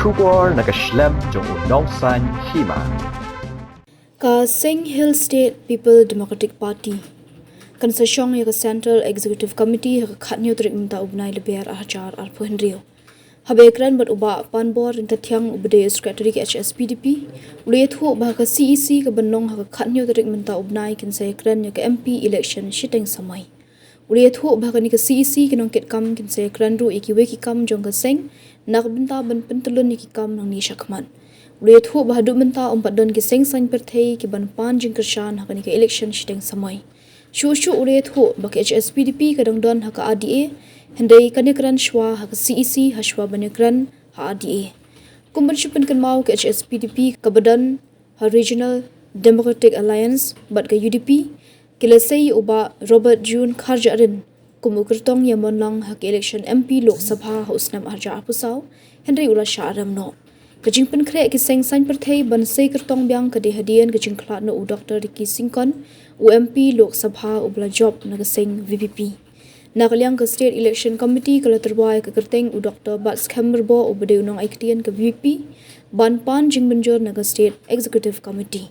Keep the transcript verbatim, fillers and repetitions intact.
Khubor na ka shlem jong u Nongsaiñ Hima. Ka Seng Hill State People Democratic Party kan sa shong ïa ka Central Executive Committee ha ka khathynñiew tarik mynta u bnai Lber arhajar arphew hynriew. Haba ïakren bad u Bah Panbor Ryngkathiang uba dei u Secretary ka H S P D P, u la ïathuh ba ka C E C ka ban long ha ka khathynñiew tarik mynta u bnai kin sa ïakren ïa ka M P election shiteng samoi. U la ïathuh ba ha kane ka C E C ki nongkitkam kin sa ïakren ruh ïa kiwei ki kam jong ka seng na ka bynta ban pyntyllun ïa ki kam nangne shakhmat. U la ïathuh ba haduh mynta ym pat don ki seng saiñ pyrthei ki ban pan jingkyrshan ha kane ka election shiteng samoi. Shuh shuh u la ïathuh ba ka H S P D P ka dang don ha ka R D A, hynrei kan ïakren shuwa ha ka C E C ha shuwa ban ïakren ha R D A. Kum ban shu pynkynmaw, ka H S P D P kaba don ha Regional Democratic Alliance bad ka U D P ki la sei ïa u Bah Robert June Kharjahrin kum u kyrtong ïamon lang ha ka election M P Lok Sabha ha u snem arhajar arphew saw, hynrei u la shah rem noh. Ka jingpynkhreh ki seng saiñ pyrthei ban sei kyrtong biang ka dei hadien ka jingkhlad noh u Doctor Ricky Syngkon, u M P Lok Sabha uba la jop na ka seng V P P. Na ka liang ka State Election Committee ka la tyrwa ïa ka kyrteng u Doctor Batskhem Myrboh uba dei u nongai ktien ka V P P ban pan jingmynjur na ka State Executive Committee.